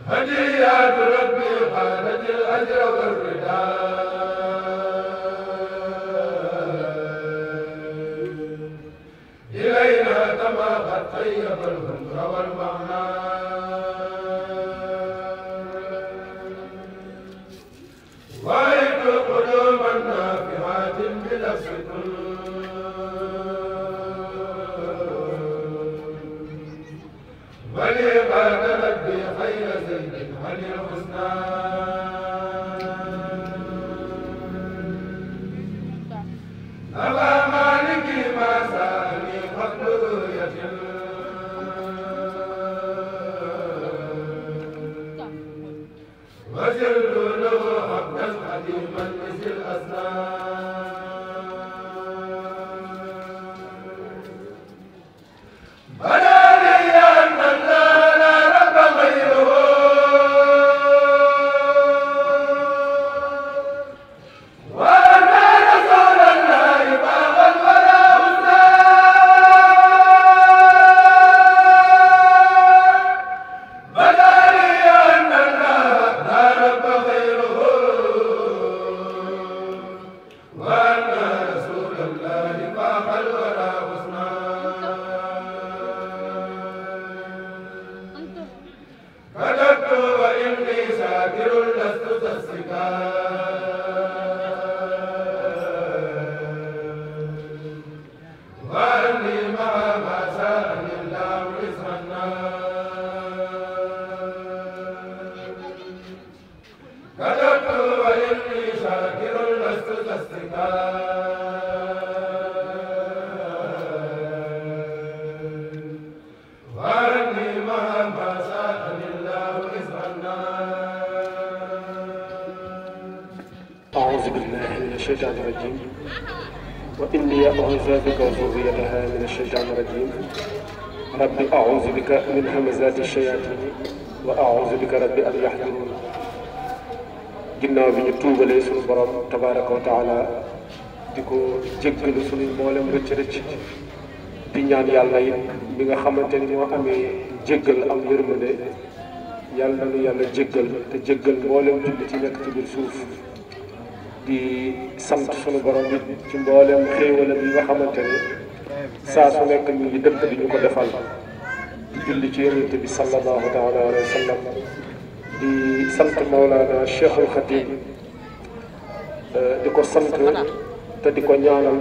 هديات ربي خالد الأجر والرداء إلينا كما قد طيب الهمر والمعنى وعيد قلوبا نافعات بلفظكم ولي قاد ربي خير زيد عن الحسنى أبا مالك ما سألني قبل رؤية وزرت له عبدا قديما مثل الأسنان أعوذ بالله من الشيطان الرجيم وإني أعوذ بك وذريتها من الشيطان الرجيم رب أعوذ بك من همزات الشياطين وأعوذ بك رب أن يحضرون ginnaaw bi ñu tuubalee suñu borom tabaraka wa taala di ko jéggalu suñu mboolem rëcc rëcc di ñaan yàlla it bi nga xamante ni moo amee jéggal am yërmande yàlla na nu yàlla jéggal te jéggal mboolem jullit yi nekk ci biir suuf di sant sunu borom bi ci mboolem xéewalam yi nga xamante ni saa su nekk ñu ngi dëkk di ñu ko defal di julli ci yonent bi sallallahu taala alayhi wa sallam di sant Mawlana Cheikhul Khadim di ko sant te di ko ñaanal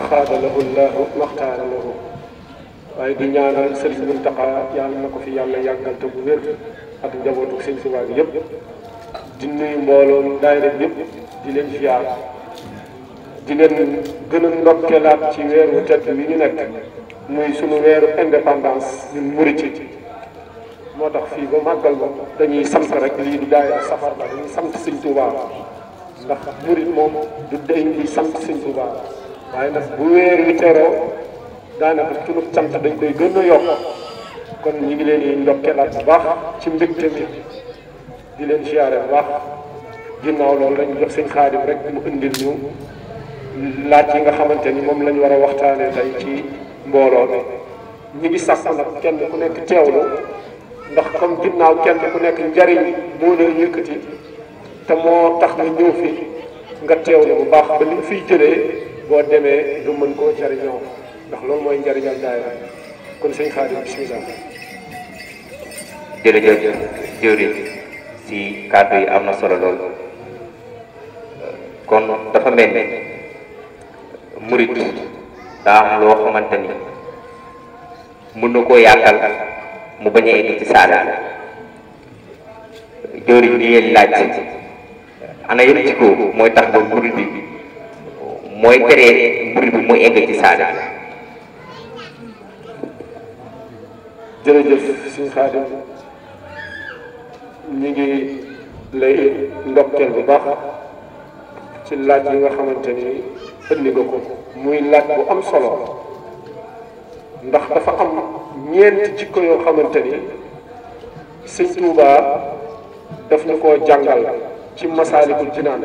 xaadalahu llahu maxtaara lahu waaye di ñaanal Sëriñ Muntaxa yàlla na ko fi yàlla yàggal te bu wér ak njabootu Sëriñ Tuubaa bi yëpp di nuyu mbooloo daayira bi yëpp di leen ziar di leen gën a ndokkeelaat ci weeru tedd wi ñu nekk muy sunu weeru indépendance ñun murit yi moo tax fii ba màggal ba dañuy sant rek lii di daayira safar la dañuy sant Sëñ Tuubaa ndax murit moom du dañ di sant Sëñ Tuubaa waaye nag bu weer wi teroo daanaka sunu sant dañ koy gën a yokk kon ñu ngi leen di ndokkeelaat bu baax ci mbégte mi di leen ziare bu baax ginnaaw loolu lañ jox Sëñ Xaadim rek mu indil ñu laaj yi nga xamante ni moom lañ war a waxtaanee tey ci mbooloo mi ñu ngi sàkk nag kenn ku nekk teewlu ndax comme ginnaaw kenn ku nekk njariñ moo la yëkkati te moo tax nga ñëw fi nga teewlu bu baax ba li nga fiy jëlee boo demee du mën koo jariñoo ndax loolu mooy njariñal daayira kon Sëñ Xaadim bismillah. jërëjëf jëwriñ si kàddu yi am na solo lool kon dafa mel ni murit daa am loo xamante ni mën na koo yàqal mu bañ a egg ci saada jëwriñ li ngeen laaj ana yëpp ci ko mooy tax ba murit bi mooy teree murit bi muy egg ci saada. jërëjëf Sëñ Xaadim ñu ngi lay ndokkeel bu baax ci laaj yi nga xamante ni indi nga ko muy laaj bu am solo ndax dafa am ñeenti jikko yoo xamante ni Sëñ Tuubaa daf ñu koo jàngal ci Masaalikul Jinaan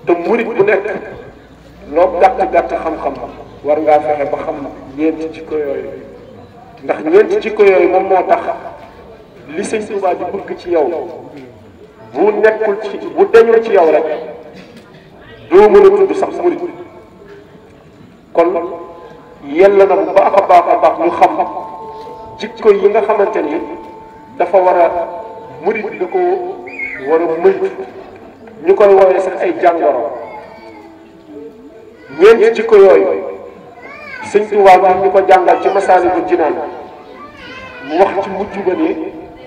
te murit bu nekk loo gàtt xam-xam war ngaa fexe ba xam ñeenti jikko yooyu ndax ñeenti jikko yooyu moom moo tax li sëñ Tuubaa di bëgg ci yow bu nekkul ci bu deñul ci yow rek doo mën a tudd sax murit kon yella na bu baax a baax ñu xam jikko yi nga xamante ni dafa war a murit da ko war a moytu ñu koy woowee sax ay jàngoro ñeenti jikko yooyu sëñ Tuubaa bi ñu ko jàngal ci Masaalikul Jinaan mu wax ci mujj ba ni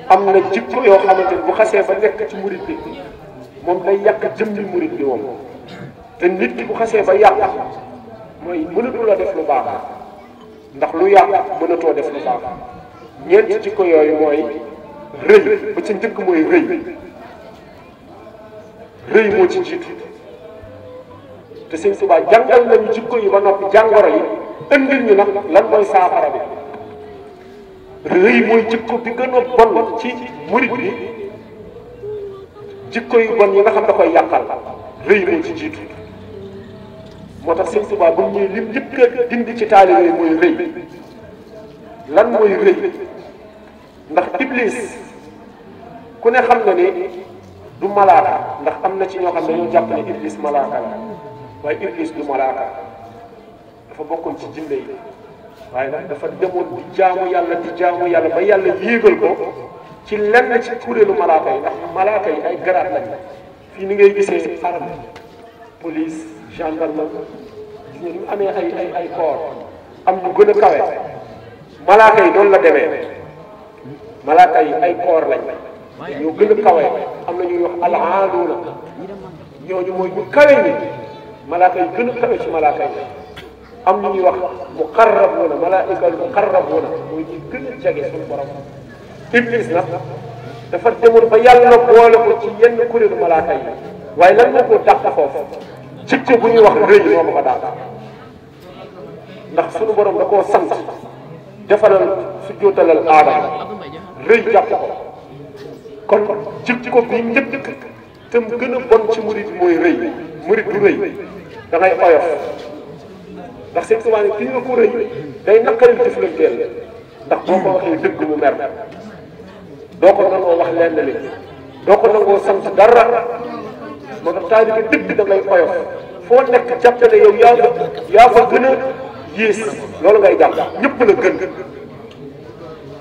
am na jikko yoo xamante ni bu xasee ba nekk ci murit bi moom day yàq jëmmi murit bi moom te nit ki bu xasee ba yàq mooy mënatu la def lu baax ndax lu yàq mënatoo def lu baax ñeenti jikko yooyu mooy rëy ba ci njëkk mooy rëy moo ci jiitu te sëñ Tuubaa jàngal nañu jikko yi ba noppi jàngoro yi indil ñu nag lan mooy saafara bi rëy mooy jikko bi gën a bon ci murit bi jikko yu bon yi nga xam da koy yàqal rëy moo ci jiitu moo tax sëñ Tuubaa bu ñuy lim njëkk a dindi ci taalibe yi mooy rëy lan mooy rëy ndax iblis ku ne xam na ni du malaaka ndax am na ci ñoo xam ne dañoo jàpp ne iblis malaaka la waaye iblis du malaaka dafa bokkoon ci jinne yi waaye nag dafa demoon di jaamu yàlla ba yàlla yéegal ko ci lenn ci kuréelu malaaka yi ndax malaaka yi ay garaat lañ fii ni ngay gisee armée police gendarme ñu amee ay corps am ñu gën a kawe malaaka yi noonu la demee malaaka yi ay corps lañ ñoo gën a kawe am na ñuy wax alaaluuna ñooñu mooy ñu kawe ñi malaaka yi gën a kawe ci malaaka yi am ñu ñuy wax muqarrabuuna malaa'ika muqarrabuuna mooy ñu gën a jege suñu borom iblis nag dafa demoon ba yàlla boole ko ci yenn kuréelu malaaka yi waaye lan moo ko dàq foofu jikko bu ñuy wax rëy moo ko fa dàq ndax suñu borom da koo sant defalal su jootalal aadama rëy jàpp ko kon jikko bi njëkk te mu gën a bon ci murit mooy rëy murit du rëy da ngay oyof ndax sëñ Tuubaa ne ki nga ko rëy day naqari jëflanteel ndax boo ko waxee dëgg mu mer doo ko nangoo wax lenn li doo ko nangoo sant dara moo tax taalibe dëgg da ngay oyof foo nekk jàpp ne yow yaa fa gën a yées loolu ngay jàpp ñëpp la gën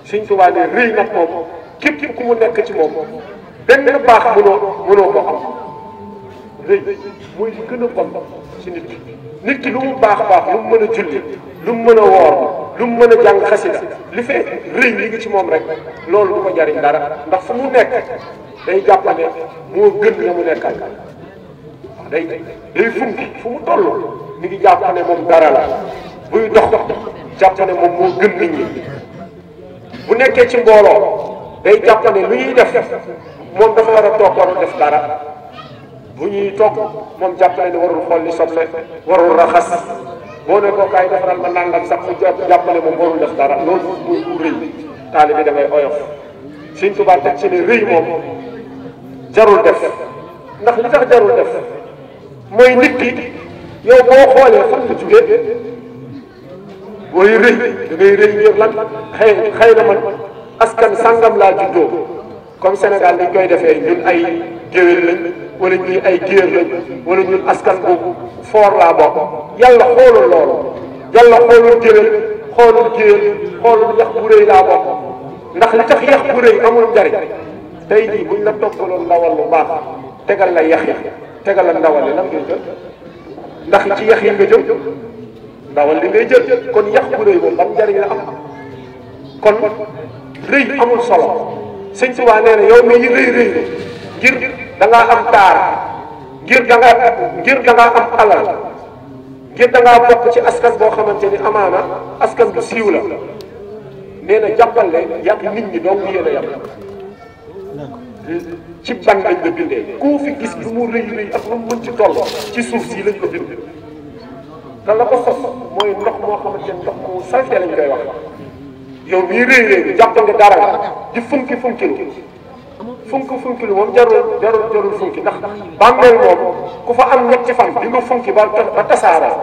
sëñ Tuubaa ne rëy nag moom képp ku mu nekk ci moom benn baax mënoo ko am rëy mooy li gën a bon ci nit ki lu mu baax lu mu mën a julli lu mu mën a woor lu mu mën a jàng xasida li fee rëy li ngi ci moom rek loolu du ko jariñ dara ndax fu mu nekk day jàpp ne moo gën la mu nekkal waaw day funki fu mu toll mi ngi jàpp ne moom dara la buy dox jàpp ne moom moo gën nit ñi bu nekkee ci mbooloo day jàpp ne lu ñuy def moom dafa war a toog warul def dara bu ñuy toog moom jàpp ne warul xool li soble warul raxas boo ne ko kaay defaral ma nangam sax mu jàpp ne moom warul def dara loolu muy rëy taalibe da ngay oyof Sëñ Tuubaa teg ci ne rëy moom jarul def ndax li tax jarul def mooy nit ki yow boo xoolee fan la jugee booy rëy da ngay rëy ngir lan xëy na man askan sàngam laa juddoo comme Sénégal dañ koy defee ñun ay géwél lañ wala ñuy ay géer lañ wala ñun askan boobu foor laa bokk yàlla xoolul loolu yàlla xoolul géwél xoolul géer xoolul yax bu rëy laa bokk ndax li tax yax bu rëy amul njariñ tey jii buñ la toggaloon ndawal lu baax tegal la yax yi tegal la ndawal li lan ngay jël ndax ci yax yi nga jël ndawal li ngay jël kon yax bu rëy moom ban njariñ la am kon rëy amul solo Sëñ Tuubaa nee na yow mii rëy ngir da ngaa am taar ngir da ngaa am alal ngir da ngaa bokk ci askan boo xamante ni amaana askan bu siiw la nee na jàppal ne yàgg nit ñi dong yéen a yem ci ban lañ la bindee koo fi gis lu mu rëy ak lu mu mën ci toll ci suuf si lañ ko bind te la ko sos mooy ndox moo xamante ni ndox mu salte lañ koy wax yow mii rëy jàpp nga dara di funkilu moom jarul funki ndax bàmmeel moom ku fa am ñetti fan di nga funki ba tasaaroo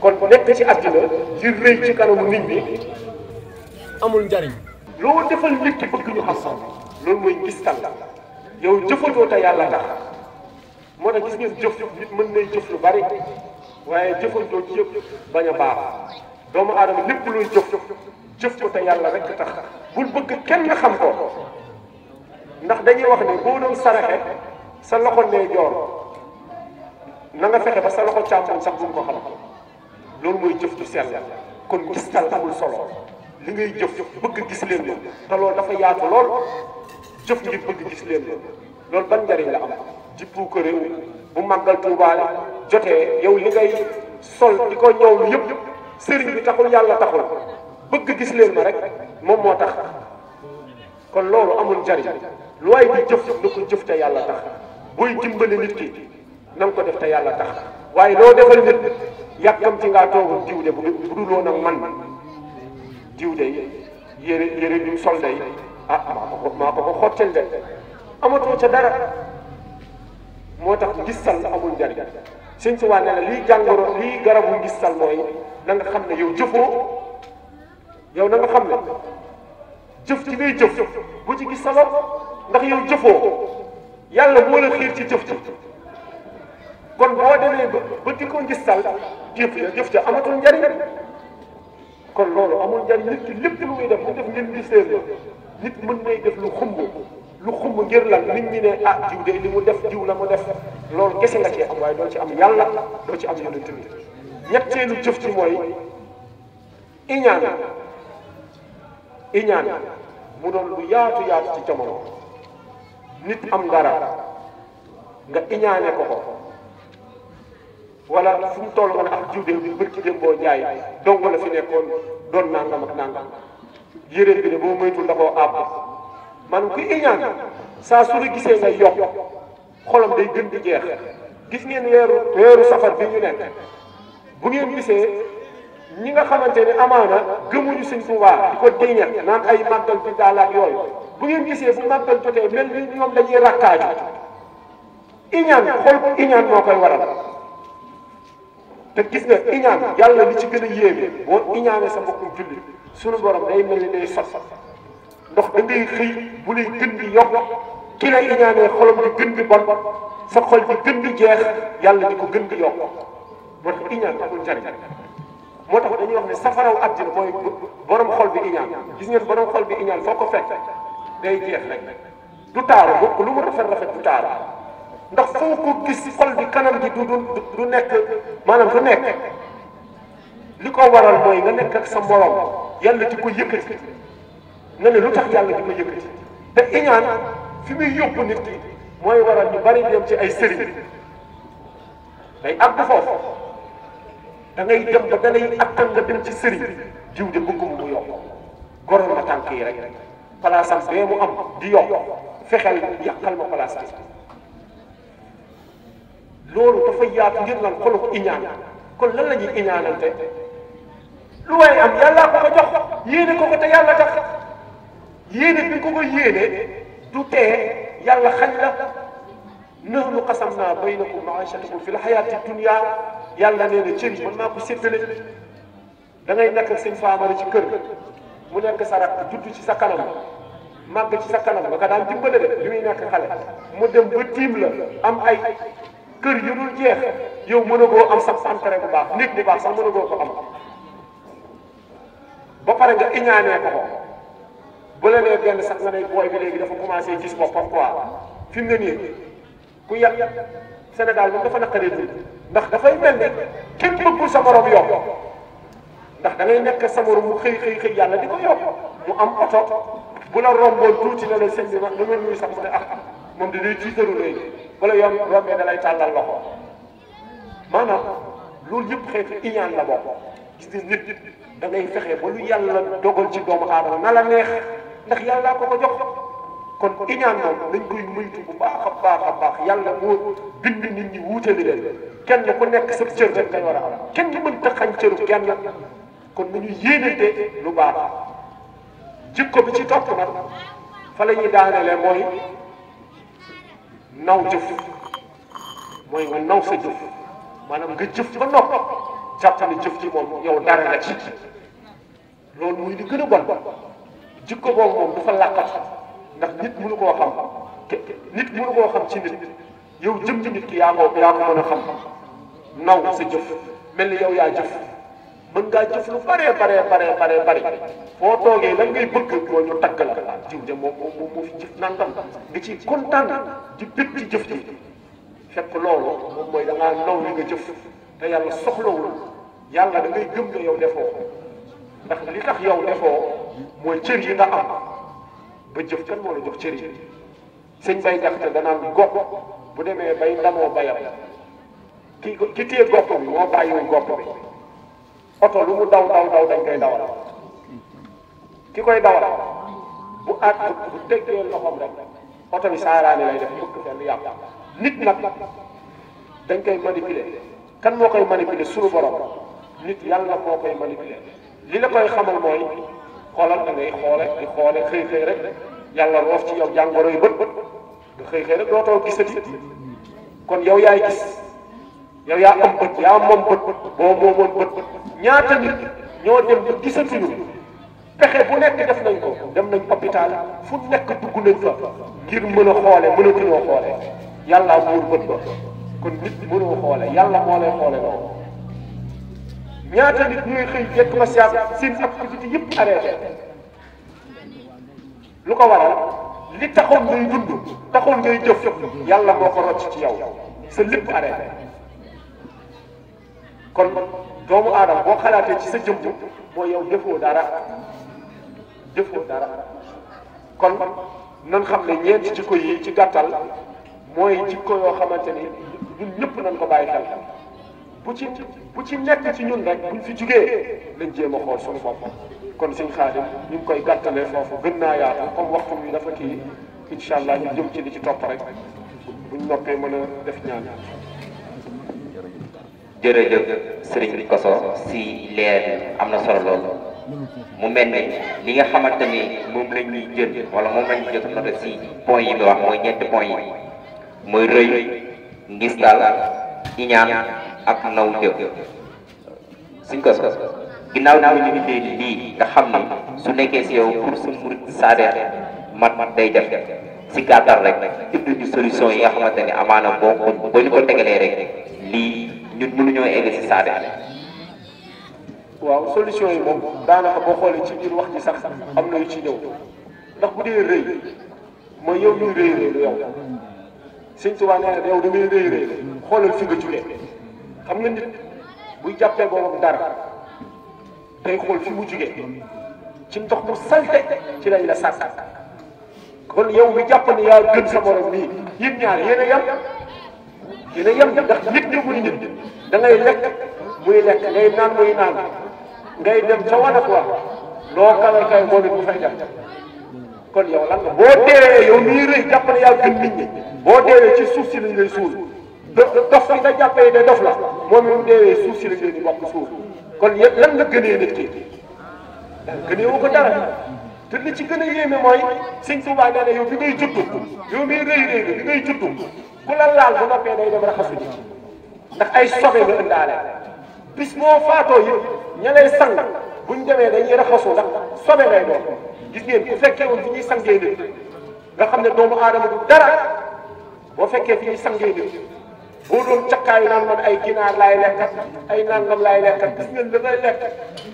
kon nekk ci àddina di rëy ci kanamu nit ñi amul njariñ loo defal nit ki bëgg ñu xam loolu mooy ngistal la yow jëfatoo te yàlla tax moo tax gis ngeen jëf nit mën nay jëf lu bari waaye jëfandoo ci yëpp bañ a baax doomu aadama lépp luy jëf ko te yàlla rek tax bul bëgg kenn xam ko ndax dañuy wax ne boo doon saraxe sa loxo ndeyjoor na nga fexe ba sa loxo càmmoñ sax buñ ko xam loolu mooy jëf ju sell kon ngistal amul solo li ngay jëf bëgg gis leen la te loolu dafa yaatu lool jëf ngir bëgg gis leen la loolu ban njariñ la am ci puukare bu màggal tuubaale jotee yow li ngay sol di ko ñëw yëpp sëriñ bi taxul yàlla taxul bëgg gis leen ma rek moom moo tax kon loolu amul njariñ lu waay di jëf na ko jëf te yàlla tax booy dimbali nit ki na nga ko def te yàlla tax waaye loo defal nit yàkkam ci ngaa toogu diw de bu duloo nag man diw de yére bi mu sol day maa ko xottel de amatoo ca dara moo tax ngistal amul njariñ sëñ si waa ne la lii jàngoro lii garabu ngistal mooy na nga xam ne yow jëfoo yow na nga xam ne jëf ci ngay jëf bu ci gis sa bopp ndax yow jëfoo yàlla moo la xiir ci jëf ci kon boo demee ba di ko ngistal jëf ja amatul njariñ kon loolu amul njariñ nit ki lépp lu muy def mu def ngeen gisee la nit mën nay def lu xumb ngir lan nit ñi ne ah jiw de li mu def jiw la mu def loolu kese nga cee am waaye doo ci am yàlla doo ci am yonent bi ñetteelu jëf ci mooy iñaan mu doon lu yaatu ci jamono nit am dara nga iñaane ko wala fu mu toll nga ne ak jiw de bi bërki dem boo jaay dong la fi nekkoon doon nangam ak nangam yére bi de boo moytul da koo àbb man ku iñaan saa su la gisee nga yokk xolam day gën di jeex gis ngeen weeru safar bi ñu nekk bu ngeen gisee ñi nga xamante ne amaana gëmuñu Sëñ Tuubaa di ko déñat naan ay màggal bi daalaat yooyu bu ngeen gisee bu màggal jotee mel ni ñoom dañuy rakkaaju iñaan xol iñaan moo koy waral te gis nga iñaan yàlla li ci gën a yéeme boo iñaane sa mbokkum jullit sunu borom day mel ni day sot ndox da ngay xëy bu lay gën di yokk ki la iñaanee xolam di gën di bon sa xol di gën di jeex yàlla di ko gën di yokk moo tax iñaan amul njariñ moo tax dañuy wax ne safaraw àddina mooy borom xol bi iñaan gis ngeen borom xol bi iñaan foo ko fekk day jeex rek du taaru bokk lu mu rafet du taaru ndax foo ko gis xol bi kanam gi du nekk maanaam du nekk li ko waral mooy nga nekk ak sa morom yàlla di ko yëkkati nga ne lu tax yàlla di ko yëkkati te iñaan fi muy yóbbu nit ki mooy waral ñu bari dem ci ay sëriñ day àgg foofu da ngay dem ba dalay attan nga dem ci sëriñ jiw de bëggum mu yokk goroon na tànk yi rek palaasam bee mu am di yokk fexeel yàqal ma palaas bi loolu dafa yaatu ngir lan xolu iñaan kon lan la ñuy iñaanante lu waaye am yàllaa ko ko jox yéene ko ko te yàlla tax yéene bi ko ko yéene du tee yàlla xañ la nahnu qasamnaa baynakum ma'iishatakum fil hayaati dunya yàlla nee na cër yi mën naa ko séddale da ngay nekk ak sëñ Faamara ci kër mu nekk sa rakk judd ci sa kanam màgg ci sa kanam nga ko daan dimbale de li muy nekk xale mu dem ba tiim la am ay kër yu dul jeex yow mën a goo am sax entrée bu baax nit bu baax sax mën a goo ko am ba pare nga iñaanee ko bu la nee benn sax nga ne booy bi léegi dafa commencé gis boppam quoi fi mu ne nii ku yàq Sénégal moom dafa naqaree dund ndax dafay mel ni kenn bëggul sa morom yokk ndax da ngay nekk sa morom mu xëy yàlla di ko yokk mu am oto bu la romboon tuuti na la sëñ bi nag da nga nuyu sax mu ne moom di day tiitaru léegi wala yoon rombee da lay tàllal loxo maanaam loolu yëpp xeetu iñaan la bokk gis nga nit da ngay fexe ba lu yàlla dogal ci doomu aadama na la neex ndax yàllaa ko jox kon iñaan moom dañ koy moytu bu baax a baax yàlla moo bind nit ñi wuutali leen kenn ku nekk sa cër rek ngay war a am kenn mënta xañ cëru kenn kon nañu yéenante lu baax jikko bi ci topp nag fa la ñuy daanelee mooy naw jëf mooy nga naw sa jëf maanaam nga jëf ba noppi jàpp ne jëf ci moom yow dara la ci loolu muy li gën a bon jikko boobu moom dafa làqat ndax nit mënu koo xam nit mënu koo xam ci nit yow jëm ci nit ki yaa ko mën a xam naw sa jëf mel ni yow yaa jëf mën ngaa jëf lu bare foo toogee lan ngay bëgg moo ñu tagg la jiw de moom moo fi jëf nangam nga ci kontaan di bëgg ci jëf ji fekk loolu moom mooy da ngaa naw li nga jëf te yàlla soxlawul yàlla da ngay gëm ne yow defoo ndax li tax yow defoo mooy cër yi nga am ba jëf kan moo la jox cër yi sëñ bay jaxte danaan gopp bu demee bay ndamoo bayam ki téye gopp bi moo bàyyiwul gopp bi oto lu mu daw dañ koy dawal ki koy dawal bu teggee loxoom rek oto bi saaraani lay def bëgg fenn yàpp nit nag dañ koy manipuler kan moo koy manipuler sunu borom nit yàlla moo koy manipuler li la koy xamal mooy xoolal da ngay xoole xëy rek yàlla roof ci yow jàngoro yu bët nga xëy rek dootoo gisati kon yow yaay gis yow yaa am bët yaa moom bët boo moomoon bët ñaata nit ñoo dem ba gisatuñu pexe bu nekk def nañ ko dem nañ hôpital fu nekk dugg nañ fa ngir mën a xoole mënatuñoo xoole yàlla muur bët ba kon nit mënoo xoole yàlla moo lay xoole loolu ñaata nit ñuy xëy jekk ba seen activité yëpp arrêté lu ko waral li taxoon ngay dund taxoon ngay jëf yàlla moo ko rocc ci yow sa lépp arrêté kon doomu aadama boo xalaatee ci sa jëmm mooy yow defoo dara kon nan xam ne ñeenti jikko yi ci gàttal mooy jikko yoo xamante ni ñun ñëpp nañ ko bàyyi xel bu ci nekk ci ñun rek buñ fi jugee nañ jéem a xool suñu bopp kon sëñ Xaadim ñu ngi koy gàttalee foofu gën naa yaatu comme waxtu bi dafa kii incha allah ñu jëm ci li ci topp rek buñ noppee mën a def ñaan. jërëjëf Serigne Kosso si leer am na solo lool mu mel ne li nga xamante ni moom la ñuy jël wala moom la ñuy jot note si point yi nga wax mooy ñetti point yi mooy rëy ngistal iñaan ak naw jëf Serigne Kosso ginnaaw naa ñu indee lii nga xam ni su nekkee si yow pour sa murid saadeex mat day def si gàttal rek indi ñu solution yi nga xamante ni amaana boo ñu ko tegalee rek lii ñun mënuñoo egg si saadeex. waaw solution yi moom daanaka boo xoolee ci biir wax ji sax am na yu ci ñëw ndax bu dee rëy mooy yow ñuy rëy yow Sëñ Tuubaa nee na yow da ngay rëy xoolal fi nga jugee xam nga nit buy jàppee boppam dara day xool fi mu jugee ci ndox mu salte ci lañ la sàkk kon yow mi jàpp ne yaa gën sa morom nii yéen ñaar yéen a yem ndax nit ñi muy nit da ngay lekk muy lekk ngay naan muy naan ngay dem ca wanag wa loo kawe kay moom it bu fay def kon yow lan nga boo deewee yow miy rëy jàpp ne yaa gën nit ñi boo deewee ci suuf si lañ lay suul dof fi nga jàppee ne dof la moom it mu deewee suuf si lañ leen di bokk suuf kon yéen lan nga gënee nit ki gënee wu ko dara te li ci gën a yéeme mooy Sëñ Tuubaa nee na yow bi ngay juddu yow miy rëy bi ngay juddu ku la laal bu noppee day dem raxasu ji ndax ay sobe nga ëndaale bis moo faatoo yi ña lay sang buñ demee dañuy raxasu ndax sobe lay doon gis ngeen ku fekkee woon fi ñuy sangee nit nga xam ne doomu aadama du dara boo fekkee fi ñuy sangee nit boo doon cakkaayu naan man ay ginaar laay lekkat ay nangam laay lekkat gis ngeen la ngay lekk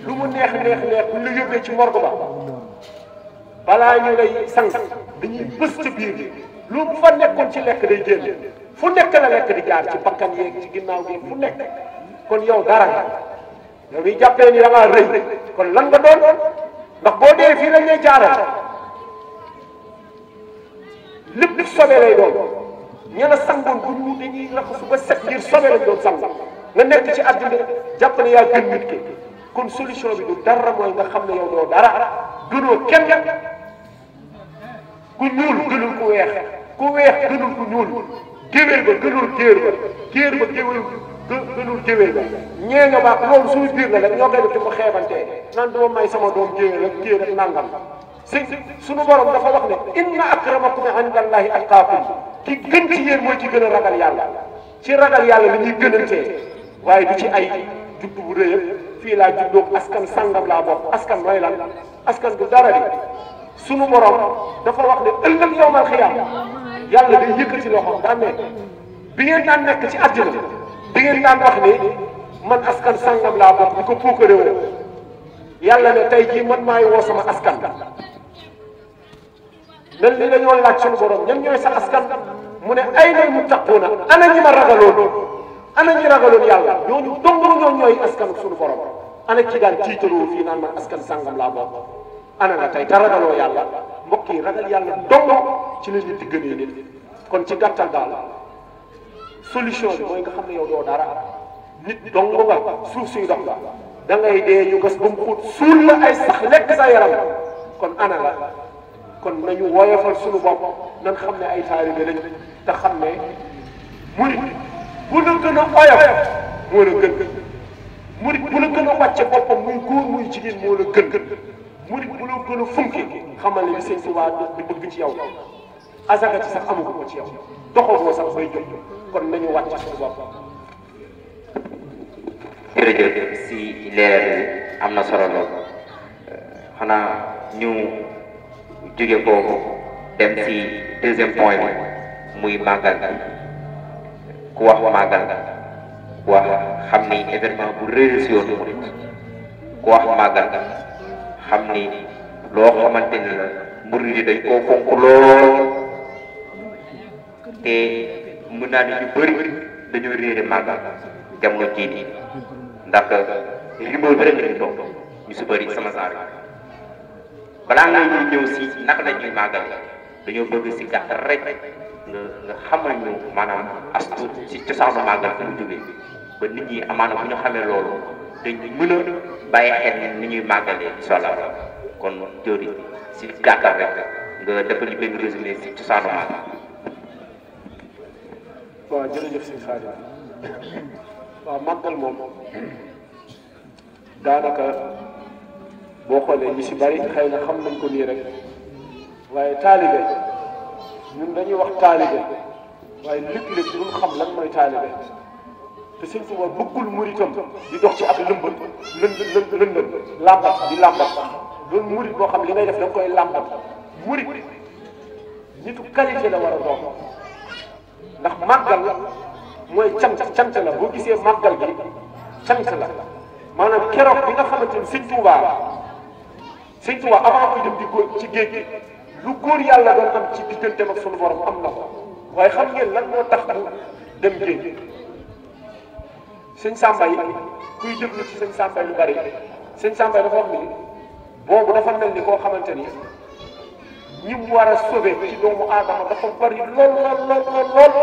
lu mu neex buñ la yóbbee ci morgue ba balaa ñu lay sang dañuy bës ci biir bi lu mu fa nekkoon ci lekk day génn fu nekk la lekk di jaar ci bakkan yeeg ci ginnaaw gi fu nekk kon yow dara nga yow yi jàppee ni da ngaa rëy kon lan nga doon ndax boo dee fii lañ lay jaaral lépp sobe lay doon ña la sangoon bu ñu dañuy raxasu ba set ngir sobe lañ doon sang nga nekk ci àddina jàpp ne yaa gën nit ki kon solution bi du dara mooy nga xam ne yow doo dara gënoo kenn ku ñuul gënul ku weex gënul ku ñuul géwél ba gënul géer ba gënul géwél ba ñee nga baax loolu suñu biir la rek ñoo koy def di ko xeebantee naan duma may sama doom géwél ak géer ak nangam suñu borom dafa wax ne inna akramakum indallahi atqaakum ki gën ci yéen mooy ci gën a ragal yàlla ci ragal yàlla li ñuy gënantee waaye du ci ay juddu bu rëy fii laa juddoo askan sangam laa bokk askan mooy lan askan du dara di sunu borom dafa wax ne ëllëg yawmal xiyaam yàlla day yëkkati loxoom daan ne bi ngeen daan nekk ci àddina bi ngeen daan wax ne man askan sangam laa bokk di ko puukare woo yàlla ne tey jii man maay woo sama askan mel ni dañoo laaj sunu borom ñan ñooy sa askan mu ne ay nay muttaquuna ana ñi ma ragaloon ana ñi ragaloon yàlla ñooñu dong ñoo ñooy askan sunu borom ana ki daan tiitaroo fii naan man askan sangam laa bokk ana nga tey te ragaloo yàlla mbokk yi ragal yàlla dong ci la nit di gënee nit kon ci gàttal daal solution bi mooy nga xam ne yow doo dara nit dong nga suuf suy dox da ngay dee ñu gas ba mu xóot suul la ay sax lekk sa yaram kon ana la kon nañu woyofal suñu bopp nan xam ne ay taalibe lañ te xam ne murit bu la gën a oyof moo la gën murit bu la gën a wàcce boppam muy góor muy jigéen moo la gën murit bu la gën a funki xamal ne li Sëñ Tuubaa di bëgg ci yow asaka ci sax amu ko ci yow doxaloo sax bay jot kon nañu wàcc suñu bopp. jërëjëf si leer am na solo lool xanaa ñu jóge foofu dem si deuxième point bi muy màggal ku wax màggal wax xam ni événement bu rëy si yoonu murit ku wax màggal xam ni loo xamante ni la murit yi dañ koo fonk lool te mën naa ni ñu bëri dañoo réere màggal jamono jii nii ndax rimbo bi rek la ñu toog ñu si bëri sama saar balaa nga ñëw si naka la ñuy màggal dañoo bëgg si gàtt rek nga xamal ñu maanaam astu si cosaanu màggal fu mu jógee ba nit ñi amaana bu ñu xamee loolu dañ mën a bàyyi xel ni ñuy màggalee incha allah kon jëri si gàttal rek nga defal ñu benn résumé si cosaanu màggal. waaw jërëjëf sëñ Xaadim waaw màggal moom daanaka boo xoolee ñi si bari xëy na xam nañ ko nii rek waaye taalibe ñun dañuy wax taalibe waaye léeg-léeg duñ xam lan mooy taalibe te Sëñ Tuubaa bëggul muritam di dox ci ak lëmbal lëndëm làmbat di làmbat doon murit boo xam li ngay def da nga koy làmbat murit nitu qualité la war a doon ndax màggal mooy cant la boo gisee màggal gi cant la maanaam keroog bi nga xamante ni Sëñ Tuubaa avant muy dem di góor ci géej gi lu góor yàlla doon am ci digganteem ak sunu borom am na ko waaye xam ngeen lan moo tax mu dem géej sëñ Samba yi kuy déglu ci sëñ Samba lu bari sëñ Samba dafa wax ni boobu dafa mel ni koo xamante ni ñi mu war a sauver ci doomu aadama dafa bari lool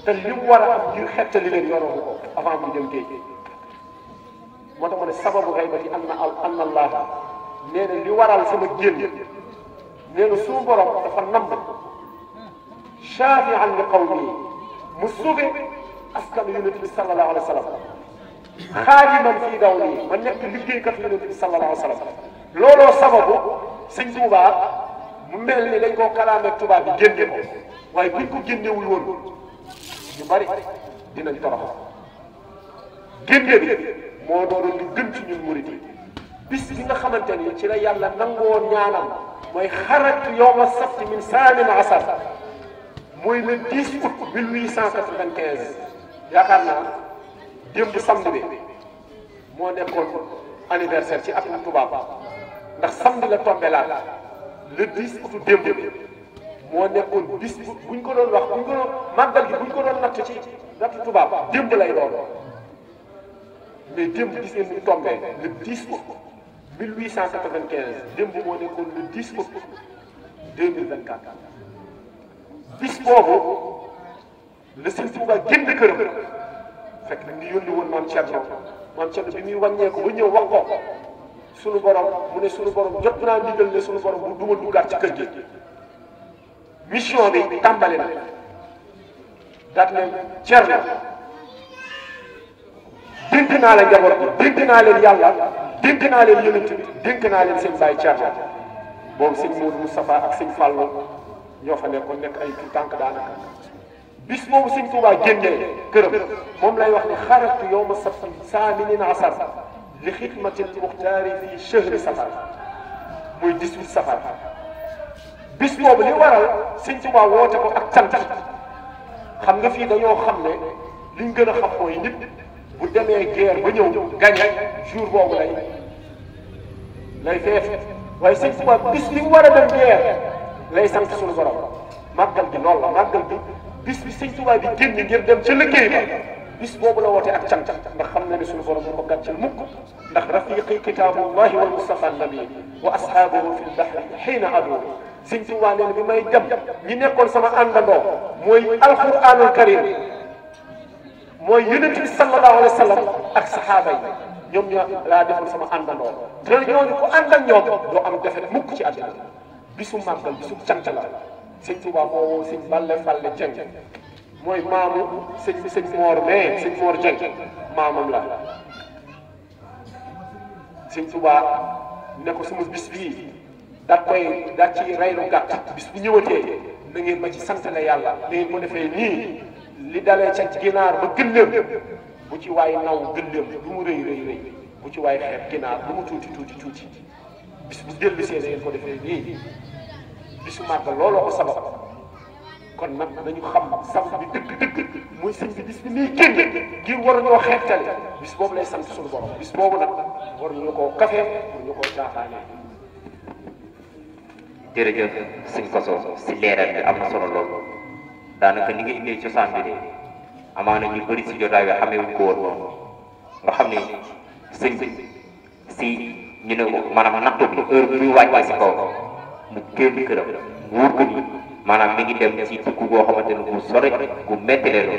te li mu war a am ngir xettali leen yoroon ko avant muy dem géej moo tax ma ne sababu xaybati anna allah nee na li waral sama génn nee na suñu borom dafa namb shaafi'an li qawmi mu sauver askan yonent bi sallallahu alayhi wa sallam xaadiman fii dawli ma nekk liggéeykat yonent bi sallallahu alayhi wa sallam looloo sababu Sëñ Tuubaa mu mel ni dañ koo kalaameeg tubaab bi génne ko waaye buñ ko génnewul woon ñu bari dinañ torox génne bi moo doon lu gën ci ñun murit yi bis bi nga xamante ni ci la yàlla nangoo ñaanam mooy xaratu yawma sabti min saamin asar mooy le 10 août 1895 yaakaar naa démb samedi bi moo nekkoon anniversaire ci atum tubaab ndax samedi la tombé laat le 10 août démb bi moo nekkoon bis buñ ko doon wax buñ ko doon màggal gi buñ ko doon natt ci natt tubaab démb lay doon mais démb gis ngeen ni tombé le 10 août 1895 démb moo nekkoon le 10 août 2024 bis boobu la Sëñ Tuubaa génn këram fekk nag ñu yónni woon maam Cerno bi muy wàññeeku ba ñëw wax ko sunu borom mu ne sunu borom jot naa ndigal ne sunu borom bu duma duggaat ci kër gi mission bi tàmbali na daat ne Cerno dénk naa leen njaboot bi dénk naa leen yàlla dénk naa leen yonent bi dénk naa leen seen baay Cerno boobu sëñ Moodu Moustapha ak sëñ Fallou ñoo fa nekkoon nekk ay tànk daanaka bis boobu Sëñ Tuubaa génnee këram moom lay wax ne xaratu yawma sabti saaminin asar li xidmatil muxtaari fi chahri safar muy 18 safar bis boobu li waral sëñ Tuubaa woote ko ak cant xam nga fii dañoo xam ne liñ gën a xam mooy nit bu demee guerre ba ñëw gagné jour boobu lay feef waaye sëñ Tuubaa bis bi mu war a dem guerre lay sant suñu borom màggal gi loolu la màggal gi bis bi sëñ Tuubaa di génn ngir dem ca liggéey ba bis boobu la woote ak cant ndax xam na ne suñu borom bu ko gàcceel mukk ndax rafiqi kitaabullahi wal mustafa nabi wa ashaabuhu fi lbahri xiina adu sëñ Tuubaa nee na bi may dem ñi nekkoon sama àndandoo mooy alquranul karim mooy yonent bi sallallahu alayhi wa sallam ak saxaaba yi ñoom ñoo laa defoon sama àndandoo te ñooñu ku ànd ak ñoom doo am defet mukk ci àddina bisu màggal bisu cant la sëñ Tuubaa moo woo sëñ Balle Falle Jeng mooy maamu sëñ Moor mais sëñ Moor Jeng maamam la sëñ Tuubaa ne ko sama bis bii daa ci reylu gàtt bis bu ñëwatee na ngeen ma ci santale yàlla na ngeen ko defee nii li dalee ca ginaar ba gëléem bu ci waay naw gëléem lu mu rëy bu ci waay xeeb ginaar lu mu tuuti bis bu dellusee na ngeen ko defee nii bisu màggal looloo ko sabab kon nag dañu xam sabab bi dëgg muy sëñ bi bis bi nii génn ngir waruñoo xeebtale bis boobu lay sant suñu borom bis boobu nag waruñu koo kafee waruñu koo caaxaanee. jërëjëf sëñ Koso si leeral bi am na solo lool daanaka ni nga indee cosaan bi de amaana ñu bëri si jotaay bi xamee wuñ ko woon nga xam ne sëñ bi si ñu ne maanaam nattu bi heure bi muy wàccee si kaw mu génn këram wóor ko ni maanaam mi ngi dem ci tukku goo xamante ne bu sore gu métti leen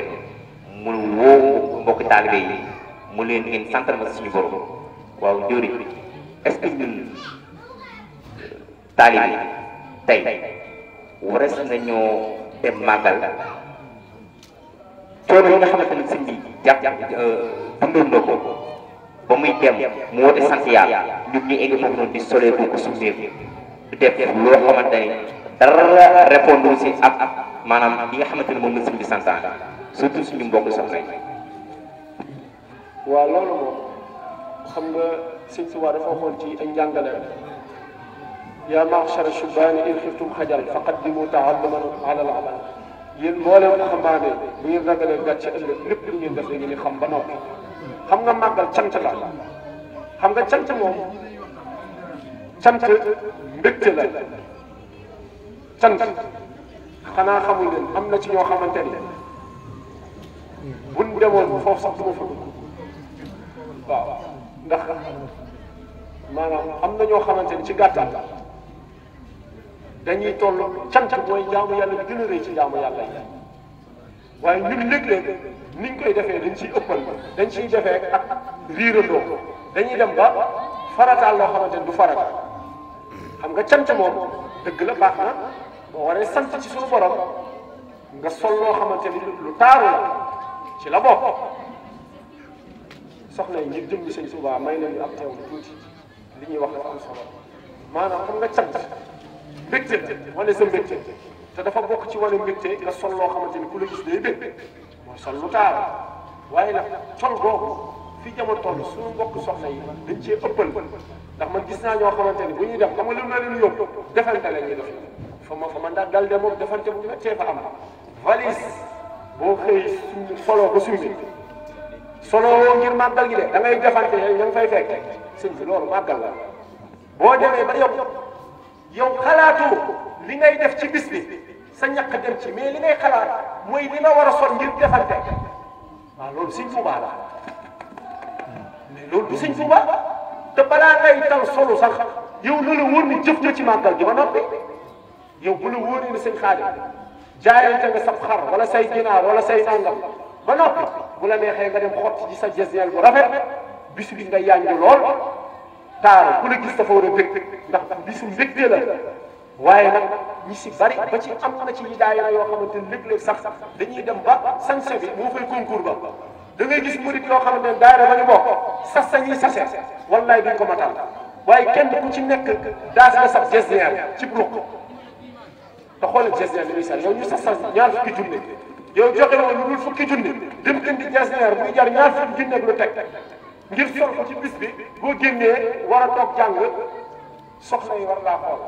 mu woo mbokki taalibe yi mu leen ngeen santal ma suñu borom waaw Ndiori est-ce que ñun taalibe yi tey warees nañoo dem màggal coono yi nga xamante ne sëñ bi dundoon na ko ba muy dem mu woote sant yàlla ñun ñu egg foofu noonu di solee ko summeeku du def loo xamante ne dara répondre si ak maanaam li nga xamante ne moom la sëñ bi santaane surtout suñu mbokk soxna yi. waaw loolu moom xam nga sëñ Tuubaa dafa waxoon ci ay njàngale yaa ma'shara shubaani in xiftum xajal faqaddimu ta'alluman ala al-amal yéen mboolem xambaane bu ngeen ragalee gàcce ëllëg lépp lu ngeen def da ngeen di xam ba noppi xam nga màggal cant la xam nga cant moom cant mbégte la cant xanaa xamul leen am na ci ñoo xamante ni buñ demoon foofu sax du ma fa dugg waaw ndax maanaam am na ñoo xamante ni ci gàttal dañuy toll cant mooy jaamu yàlla bi gën a rëy ci jaamu yàlla yi waaye ñun léeg-léeg niñ koy defee dañ ciy ëppal dañ ciy defee ak riirandoo dañuy dem ba farataal loo xamante ni du farata xam nga cant moom dëgg la baax na boo waree sant ci suñu borom nga sol loo xamante ni lu taaru la ci la bokk soxna yi ngir jëm Sëñ Tuubaa may nañu ab teew tuuti li ñuy wax dafa am solo maanaam xam nga cant mbégte wane sa mbégte te dafa bokk ci wane mbégte nga sol loo xamante ni ku la gis day bég mooy sol lu taaru waaye nag col googu fi jamono toll suñu mbokk soxna yi dañ cee ëppal ndax man gis naa ñoo xamante ni bu ñuy def xam nga lu na leen yóbbu defante la ñuy def fa ma ndax dal de moom defante bu méttee fa am valise boo xëy suñu soloo ba summi soloo ngir màggal gi de da ngay defante ña ngi fay fekk sëñ bi loolu màggal la boo demee ba yow xalaatu li ngay def ci bis bi sa ñàkk dem ci mais li ngay xalaat mooy li nga war a sol ngir defante waaw loolu Sëñ Tuubaa la mais loolu du Sëñ Tuubaa te balaa ngay tal solu sax yow na la wóor ni jëf nga ci màggal gi ba noppi yow bu la wóoree ni sëñ Xaadim jaayante nga sab xar wala say ginaar wala say nangam ba noppi bu la neexee nga dem xotti ci sa jesneel bu rafet bisu bi nga yànju lool taaru ku la gis dafa war a bëgg ndax bisu mbégte la waaye nag ñi si bari ba ci am na ci daayira yoo xamante ni léeg-léeg sax dañuy dem ba sañse bi moo fay concours ba da ngay gis murit yoo xamante ne daayira ba ñu bokk sas sañuy sase wallaay duñ ko matal waaye kenn ku ci nekk daas nga sab jesneel ci ruq te xoolal jesneel li muy sal yow ñu sas ñaar fukki junne yow joxe woon lu dul fukki junne dem indi jesneel muy jar ñaar fukki junne ak lu teg ngir sol ko ci bis bi boo génnee war a toog jàng soxna yi war laa xool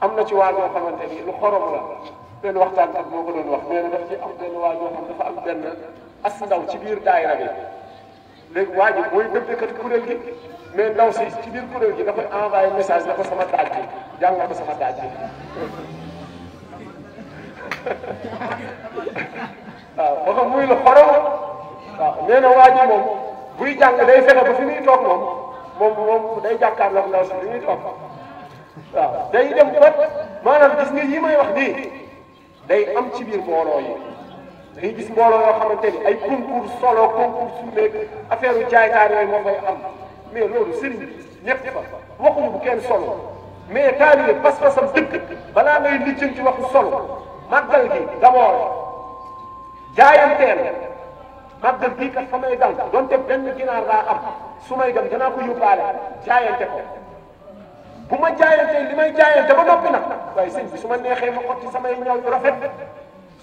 am na ci waa ñoo xamante ni lu xorom la benn waxtaankat moo ko doon wax nee na daf ci am benn waa ñoo xam dafa am benn as ndaw ci biir daayira bi léegi waa ji mooy dëbbkat kuréel gi mais ndaw si ci biir kuréel gi dafay envoyé message ne ko sama daaj bi jàngal ko sama daaj bi waaw ba xam muy lu xorom waaw nee na waa ji moom buy jàng day fexe ba fi muy toog moom day jàkkaarloog ndaw si fi muy toog waaw day dem ba maanaam gis nga yi may wax nii day am ci biir mbooloo yi dañuy gis mbooloo yoo xamante ni ay concours solo concours suumeeg affaire u jaaykaar yooyu moo fay am mais loolu sëriñ bi ñëpp fa waxuñu bu kenn solo mais taalibe pas-pasam dëkk balaa ngay lijjanti ci waxu solo màggal gi d'abord jaayanteel màggal gii kat fa may dal donte benn ginaar laa am su may dem danaa ko yóbbaale jaayante ko bu ma jaayantee li may jaayante ba noppi nag waaye sëñ bi su ma neexee ma xotti samay ñaw yu rafet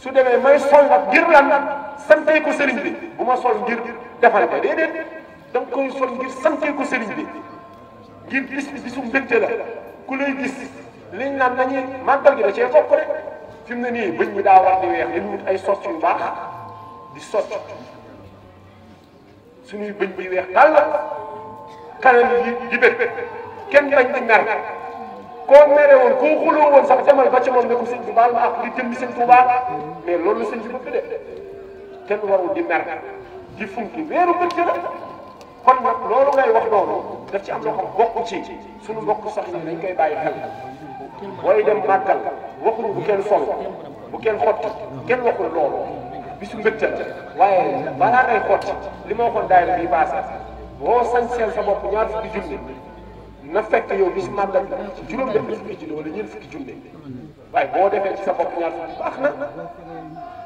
su demee may sol nag ngir lan santee ko sëriñ bi bu ma sol ngir defante déedéet da nga koy sol ngir santee ko sëriñ bi ngir bis bi bisu mbégte la ku lay gis liñ naan nañuy màggal gi da cee topp rek fi mu ne nii bëñ mi daa war di weex dañu wut ay socc yu baax di socc suñuy bëñ bi weex daal la kanam yi di bég kenn bañ di mer koo mere woon koo xuloo woon sax demal ba ci moom ne ko sëñ bi baal ma ak li jëm bi sëñ Tuubaa mais loolu la sëñ bi bëgg de kenn warul di mer di funki weeru bëgg la kon nag loolu ngay wax noonu daf ci am loo xam bokk ci suñu mbokk sax yi dañ koy bàyyi xel booy dem màggal waxuñu bu kenn sol bu kenn xotti kenn waxul loolu bisu mbégte la waaye balaa ngay xotti li ma waxoon daayira bi passé boo sañseel sa bopp ñaar fukki junni na fekk yow bis màggal ci juróom benn fukki junni wala ñeent fukki junni waaye boo defee ci sa bopp ñaar fukki baax na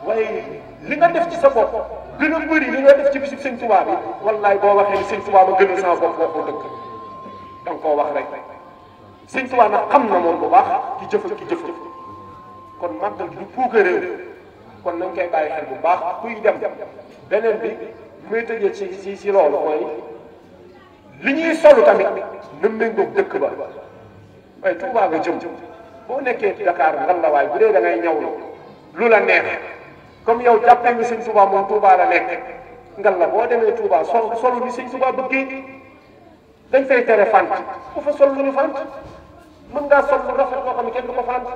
waaye li nga def ci sa bopp gën a bëri li nga def ci bisu sëñ Tuubaa bi wallaay boo waxee ni sëñ Tuubaa ma gënal sama bopp waxoo dëgg da nga koo wax rek sëñ Tuubaa nag xam na moom bu baax ki jëfal ki jëfal kon màggal gi du puuka réew kon nañ koy bàyyi xel bu baax kuy dem beneen bi muy tëjee ci loolu mooy li ñuy solu tamit na méngoog dëkk ba waaye Tuubaa nga jëm boo nekkee Dakar ngan la waay bu dee da ngay ñawlu lu la neex comme yow jàppee nga sëñ Tuubaa moom Tuubaa la nekk ngan la boo demee Tuubaa solu ni sëñ Tuubaa bëggee dañ fay tere fant ku fa sol lu ñu fant mën ngaa sol lu rafet boo xam ne kenn du ko fant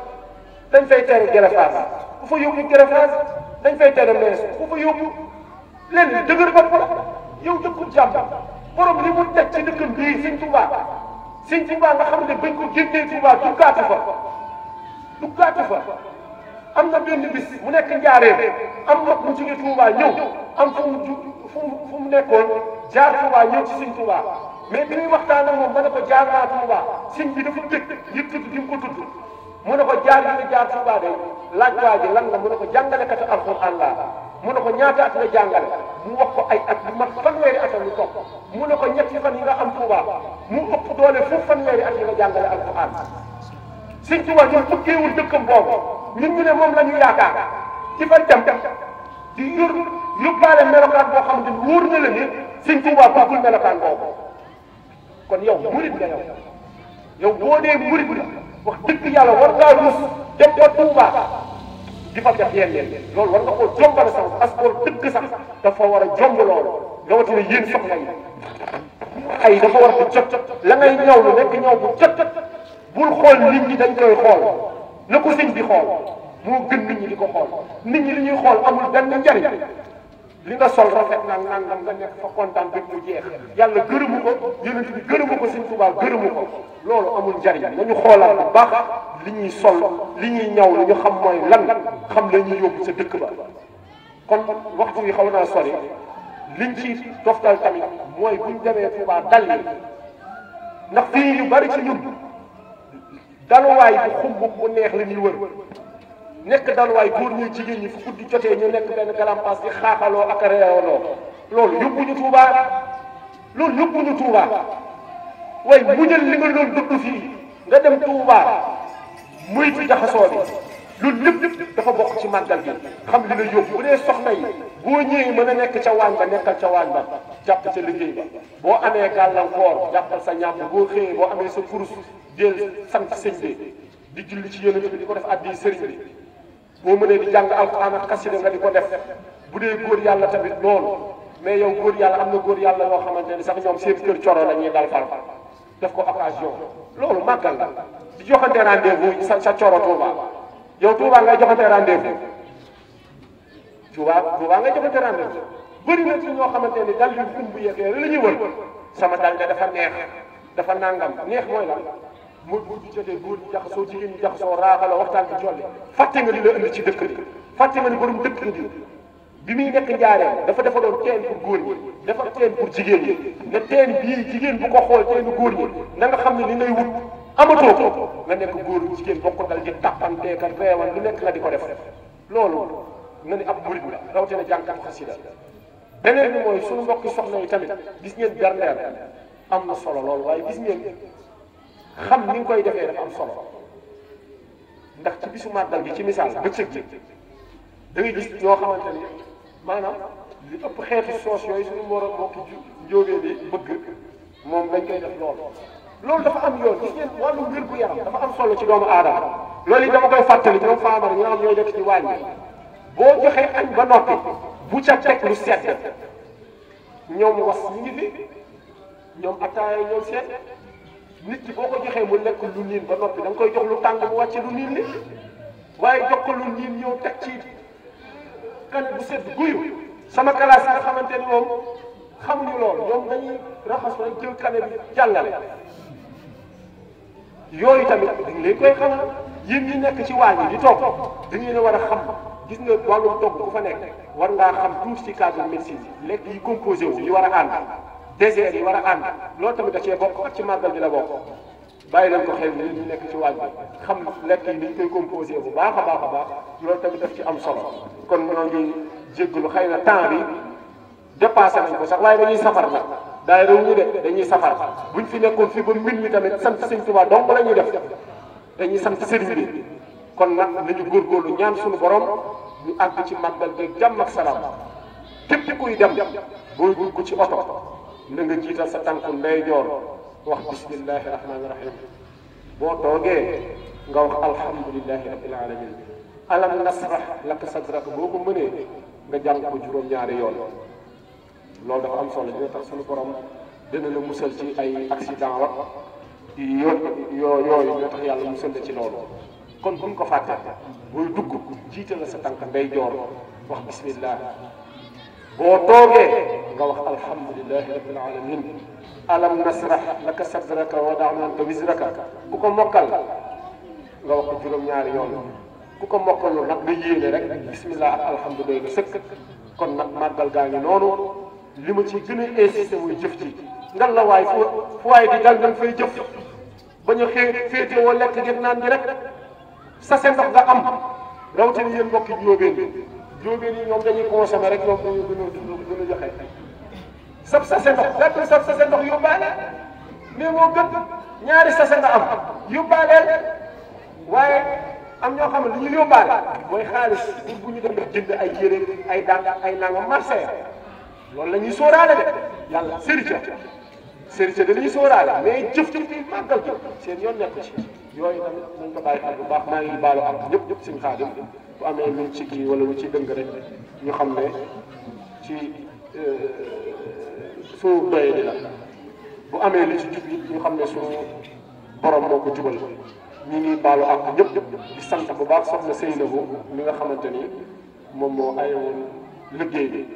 dañ fay tere gerefaas ku fa yóbbu gerefaas dañ fay tere mees ku fa yóbbu leen dëgër bopp la yow dëkkul jàmm borom li mu teg ci dëkkam bii sëñ Tuubaa nga xam ne bañ ko génnee Tuubaa duggaatu fa am na benn bis mu nekk Njaaréem am mag mu jóge Tuubaa ñëw am fu mu nekkoon jaar Tuubaa ñëw ci sëñ Tuubaa mais bi muy waxtaan ak moom ma ne ko jaar naa Tuubaa sëñ bi dafa dëkk yëg tudd di nga ko tudd mu ne ko jaar bi nga jaar Tuubaa de laaj waa ji lan la mu ne ko jàngalekatu alxuraan laa mu ne ko ñaata at nga jàngale mu wax ko ay at bu mat fanweeri at lu topp mu ne ko ñetti fan yi nga am Tuubaa mu ëpp doole foofu fanweeri at yi nga jàngale alxuraan sëñ Tuubaa ñun bëggeewul dëkkam boobu ñun ñu ne moom la ñu yaakaar ci fa dem di yóbbaale melokaan boo xam ne wóor na la ni sëñ Tuubaa bëggul melokaan boobu kon yow murit nga yow boo dee murit la wax dëgg yàlla war ngaa ruus dem ba Tuubaa di fa def yenn loolu war nga koo jombale sax passeport dëgg sax dafa war a jomb loolu rawatina yéen soxna yi ay dafa war a jot la ngay ñëw lu nekk ñëw bu jot bul xool nit ñi dañ koy xool na ko sëñ bi xool moo gën nit ñi di ko xool nit ñi li ñuy xool amul benn njariñ li nga sol rafet nag nangam nga nekk fa kontaan bi mu jeex yàlla gërëmu ko yonent bi gërëmu ko sëñ Tuubaa gërëmu ko loolu amul njariñ nañu xoolaat bu baax li ñuy sol li ñuy ñaw la ñu xam mooy lan xam la ñuy yóbbu sa dëkk ba kon waxtu wi xaw naa sori liñ ci toftal tamit mooy buñ demee Tuubaa dal yi ndax fii yu bari ci ñun daluwaay bu xumb bu neex la ñuy wër nekk daluwaay góor ñi jigéen ñi fu guddi jotee ñu nekk benn galampas di xaaxaloo ak a reewaloo loolu yóbbuñu Tuubaa loolu yóbbuñu Tuubaa waaye muñal li nga doon dëkk fii nga dem Tuubaa muy ci jaxasoo bi loolu lépp dafa bokk ci màggal gi xam li la yóbbu bu dee soxna yi boo ñëwee mën a nekk ca waañ ba nekkal ca waañ ba jàpp ca liggéey ba boo amee gàllankoor jàppal sa ñàpp boo xëyee boo amee sa kurus jël sant sëñ bi di julli ci yonent bi di ko def addi sëriñ bi boo mënee di jàng alxuraan ak xasida nga di ko def bu dee góor yàlla tamit noonu mais yow góor yàlla am na góor yàlla yoo xamante ni sax ñoom seen kër coro la ñuy dal far def ko occasion loolu màggal la di joxante rendez-vous sa coro Touba yow Touba ngay joxante rendez-vous Touba ngay joxante rendez-vous bëri na ci ñoo xamante ni dal bi fin bu yeggee la ñuy wër sama dal de dafa neex dafa nangam neex mooy la mu bu jotee góor ñi jaxasoo jigéen ñi jaxasoo raaxaloo waxtaan bi jolli fàtte nga li la indi ci dëkk bi fàtte nga ni borom dëkk bi muy nekk njaareel dafa doon teen pour góor ñi dafa teen pour jigéen ñi ne teen bii jigéen bu ko xool teenu góor ñi na nga xam ne li ngay wut amatoo ko nga nekk góor jigéen bokk dal di tappanteeka reewal lu nekk nga di ko def loolu na ni ab murid la rawatina jànkat xasida beneen bi mooy suñu mbokki soxna yi tamit gis ngeen berneel am na solo loolu waaye gis ngeen xam ni nga koy defee dafa am solo ndax ci bisu màggal gi ci misaal bëccëg ji da ngay gis ñoo xamante ni maanaam li ëpp xeeti soos yooyu suñu moroom mbokki njóobee bi bëgg moom dañ koy def loolu dafa am yoon gis ngeen wàllu wér gu yaram dafa am solo ci doomu aadama loolu yi dama koy fàttali ñoom faamara ñoo am ñooy def ci waañ bi boo joxee añ ba noppi bu ca teg lu sedd ñoom was ñi ngi fi ñoom attaaya ñoom seet nit ki boo ko joxee mu lekk lu niin ba noppi da nga koy jox lu tàng mu wàcce lu niin li waaye jox ko lu niin ñëw teg ci kan bu sedd guyu sama classe yi nga xamante ni moom xamuñu loolu ñoom dañuy raxas rek jël kane bi jàllale yooyu tamit dañ leen koy xamal yéen ñi nekk ci waañ yi di toog da ngeen a war a xam gis nga wàllum togg ku fa nekk war ngaa xam tuuti ci cadre médecine lekk yi composé wu yi war a ànd désert yi war a ànd loolu tamit da cee bokk ak ci màggal bi la bokk bàyyi leen ko xel ni ñu nekk ci waañ bi xam lekk yi ni ñu koy composé bu baax a baax loolu tamit daf ci am solo kon ñoo ngi jéggalu xëy na temps bi dépassé nañ ko sax waaye dañuy safar nag daay réew ñu de dañuy safar buñ fi nekkoon fii ba mbir mi tamit sant sëñ Tuubaa donc la ñuy def dañuy sant sëriñ bi kon nag nañu góorgóorlu ñaan suñu borom ñu àgg ci màggal bi jàmm ak salaam képp kuy dem booy dugg ci oto na nga jiital sa tànku ndeyjoor wax bismillahi rahmaani rahim boo toogee nga wax alhamdulillahi rabbil alamin alam nasrah laka sadrak boo ko mënee nga jàng ko juróom-ñaari yoon loolu dafa am solo dina tax suñu borom dina la musal ci ay accident wax yooyu dina tax yàlla musal la ci loolu kon buñ ko fàtte booy dugg jiital la sa tànk ndeyjoor wax bismillah boo toogee nga wax alhamdulillahi rabbil alamin alam nasrah laka sadraka wa wada'na anka wizraka ku ko mokkal nga wax ko juróom-ñaari yoon ku ko mokkalul nag nga yéene rek bismillah ak alhamdulilah nga sëkk kon nag màggal gaa ngi noonu li ma ci gën a insisté muy jëf ci ngal la waay fu waay di dal nga fay jëf ba ñu féete woo lekk def naan bi rek sa seen ndox nga am rawatina yéen mbokki jóobeen yi ñoom dañuy consommé rek ñoom dañuy gën a joxe sab sa seen ndox lépp sab sa seen ndox yóbbaale mais moo gën ñaari sa seen nga am yóbbaaleel waaye am ñoo xam ne li ñu yóbbaale mooy xaalis pour bu ñu dem jënd ay yére ay dànk ay nangam marché loolu la ñuy sóoraale de yàlla sérité da la ñuy sóoraale mais jëf-jëf yi màggal ko seen yoon nekk ci yooyu tamit nañ ko bàyyi xel bu baax maa ngi baalu ak ñëpp suñu Xaadim bu amee lu ci kii wala lu ci dëng rek ñu xam ne ci suñu doye di la bu amee lu ci jub yi ñu xam ne suñu borom moo ko jubal ñu ngi baalu ak ñëpp di sant bu baax soxna Seynabou mi nga xamante ni moom moo ayewoon liggéey bi